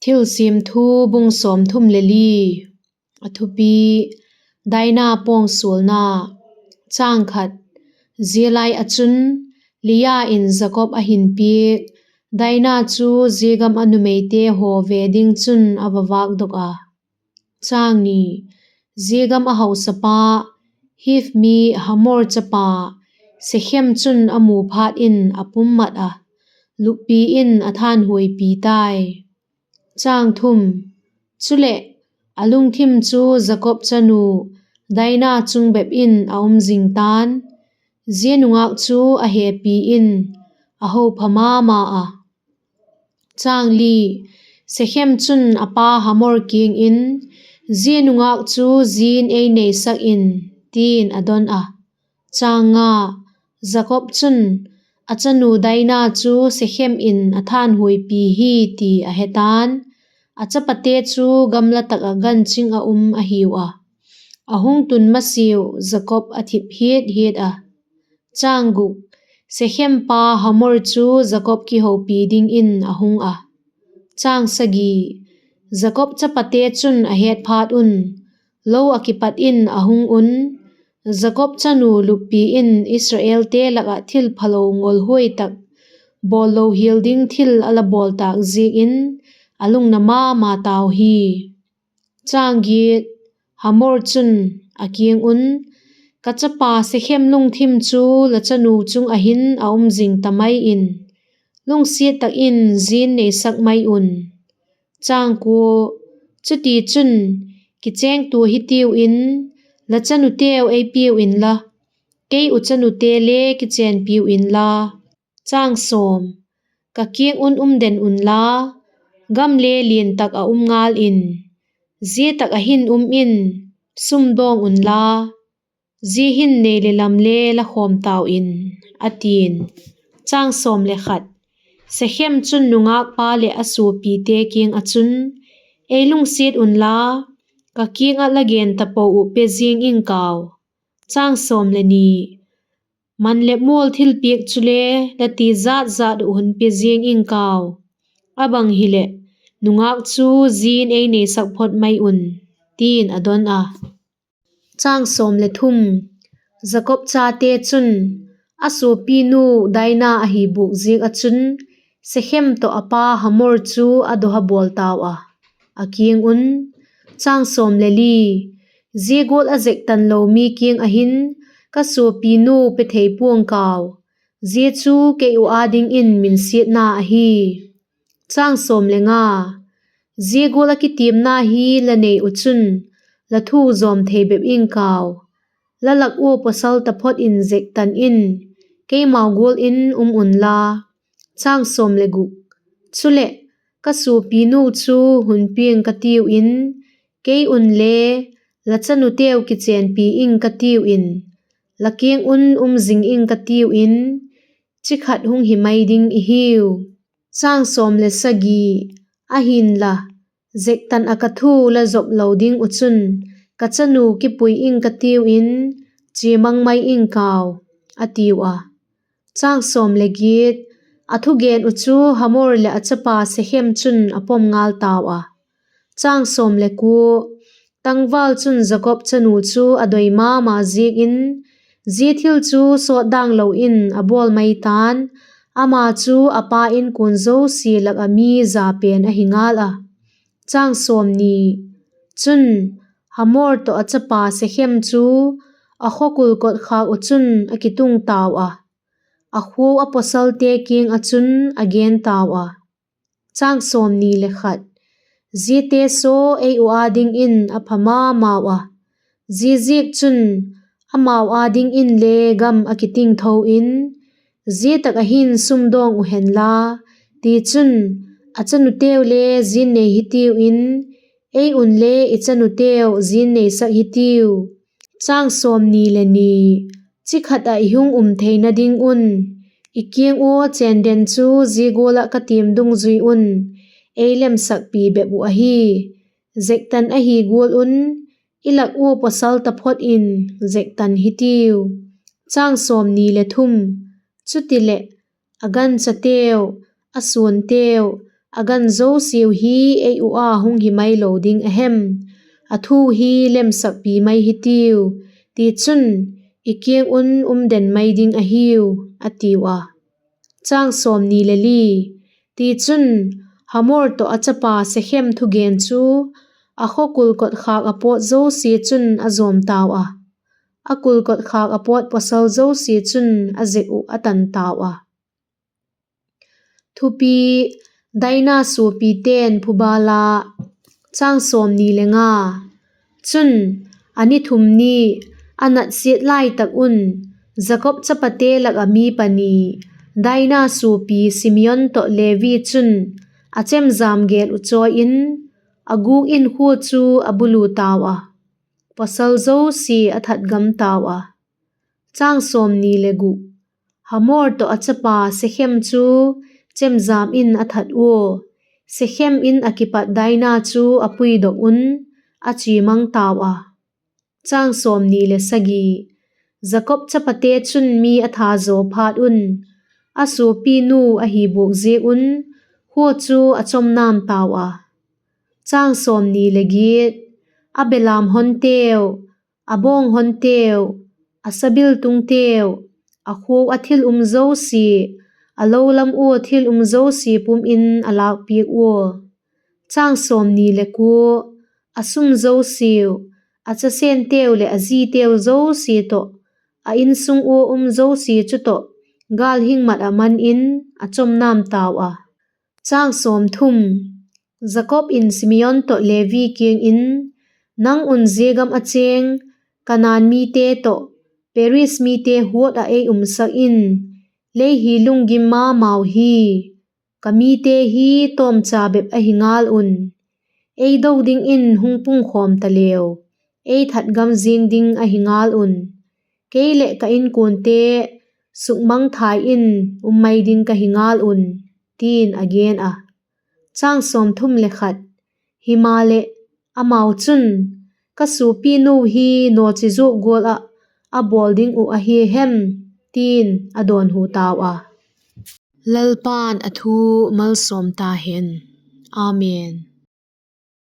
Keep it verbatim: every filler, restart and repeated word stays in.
Thilsiam Thu, bung sawmthum le li. A thupi: Daina pawngsualna. Zia lai ah chun Lia in Jakob a hin piak Daina chu zia gam ah numeite haw ve ding chun a va vâkdok a. Zia gam ah hausapa, Hiv mi Hamor chapa Sekhem chun a mu phat in a pum mat ah, luppi in a thanhuaipi tai. Chuleh, a lungthim chu Jakob chanu Daina chung bep in a um zing ta'n; zia nungâk chu a hepi in a hopha ma ma a. Sekhem chun a pa Hamor kiang in, Zia nungâk chu zi'n ei neisak in, ti'n a don a. Jakob chun a chanu Daina chu Sekhem in a thanhuaipi hi ti a he ta'n, a chapate chu gamla tak ah ganching ah um a hiu a; a hung tun masiau Jakob a thip hiat hiat a. Sekhem pa Hamor chu Jakob kihopi dingin a hung a. Jakob chapate chun a het phat un, lo ah kipat in a hung un, Jakob chanu luppi in Israelte lak ah thil phalo ngolhuai tak, bawl lo hial ding thil a la bawl tâk ziak in a lungna ma ma tau hi. Hamor chun a kiang un, Ka chapa Sekhem lungthim chu la chanu chung ah hin a um zing ta mai in, lungsiat tak in zi'n neisak mai un. Chutichun, kichêngtua hitiu in, la chanuteu ei piau inla, kei uh chanute le kichênpiu inla, ka kiang un um den unla, gam le lian tak ah um ngal in; zia tak ah hin um in, sumdawng unla, zia hin nei leh lam le la khawm tau in, a ti'n. Sekhem chun nungâkpa leh a suapite kiang ah chun, Ei lungsiat unla, ka kiang ah la gen tapo uh pe ziang ing kau; man leh mual thilpiak chule la ti jat jat uh hun pe ziang ing kau; a bang hileh, nungâk chu zi'n ei neisak phot mai un, ti'n a don a. Jakob chate chun a suapinu Daina a hi buak ziak ah chun, Sekhem tawh a pa Hamor chu a dawha bawl tau a, a kiang un, Zia gual ah zektan lo mi kiang ah hin ka suapinu pe thei pua'ng kau; zia chu kei uh â dingin minsiatna ahi. Zia gual ah kitiamna hi la nei uh chun la thu zawm thei bep ing kau; la lak ua pawsal taphot in zektan in, keimau gual in um unla. Chuleh, ka suapinu chu hun pia'ng ka tiu in, kei unle la chanuteu kichênpi ing ka tiu in, la kiang un um zing ing ka tiu in, chi khat hung hi mai ding i hiu. Ahinla, zektan ah ka thu la zop lo ding uh chun ka chanu kipui ing ka tiu in, chia mang mai ing kau, a tiu a. A thugen uh chu Hamor leh a chapa Sekhem chun a pom ngal tau a. Tangval chun Jakob chanu chu a doi ma ma ziak in, zia thil chu sawtdanglo in a bawl mai ta'n; ama chu a pa inkuan zosia lak ah mi ja pen ahi ngal a. Chun, Hamor tawh a chapa Sekhem chu a khawkul kotkhâk uh chun a kitung tau a, a khuau a pawsalte kiang ah chun a gen tau a. Ziate saw ei uh â dingin a pha ma mau a, ziaziakchun, amau â dinginle gam a kitingtho in, zia tak ah hin sumdawng uh henla; tichun, a chanuteu le zi'n nei hitiu in, ei unle i chanuteu zi'n neisak hitiu. Chi khat ah i hung um theina ding un, i kiang ua chênden chu zia gual ah ka tiam dungzui un ei lemsakpi bep uh ahi; zektan ahi gual un, i lak ua pawsal taphot in zektan hitiu. Chutileh, a ganchateu, a suanteu, a gan zosiau hi ei uh a hung hi mai lo ding a hem? A thu hi lemsakpi mai hitiu; tichun, i kiang un um den mai ding ahiu, a tiu a. Tichun, Hamor tawh a chapa Sekhem thugen chu a khaw kulkotkhâk ah pawt zosia chun a zawm tau a; a kulkotkhâk ah pawt pawsal zosia chun a zek uh a tan tau a. Thupi: Daina suapite'n Phubâl a. Chun, a ni thum ni, a natsiat lai tak un, Jakob chapate lak ah mi pani, Daina suapi Simeon tawh Levi chun a chemjam gêl uh chawi in, a gûk in khua chu a bulu tau a, pawsal zosia a that gam tau a. Hamor tawh a chapa Sekhem chu chemjam in a that ua, Sekhem in ah kipat Daina chu a puidok un, a chia mang tau a. Jakob chapate chun mi a tha zaw phat un, a suapinu a hi buak ziak un khua chu a chom nam tau a. A belam honteu, a bawng honteu, a sabiltungteu, a khua ah thil um zosia, a lo lam ua thil um zosia pum in a lâkpiak ua. A sum zosiau, a chasenteu leh a ziteu zosia tawh, a insung ua um zosia chu tawh, gâl hing mat ah man in a chom nam tau a. Jakob in Simeon tawh Levi kiang in, Nang un zia gam ah chêng Kanaan mite tawh Periz mite huat ah ei umsak in, lei hi lunggim ma mau hi; ka mite hi tawmcha bep ahi ngal un, ei do dingin hung pungkhawm ta leu, ei that gam ziang ding ahi ngal un; kei leh ka inkuante sukmangthai in um mai ding ka hi ngal un, ti'n a gen a. Himaleh, amau chun, Ka suapinu hi nawchizuak gual ah a bawl ding uh ahi hem? ti'n a dawnhu tau a. Lalpa'n a thu malsawm ta hen. Amen.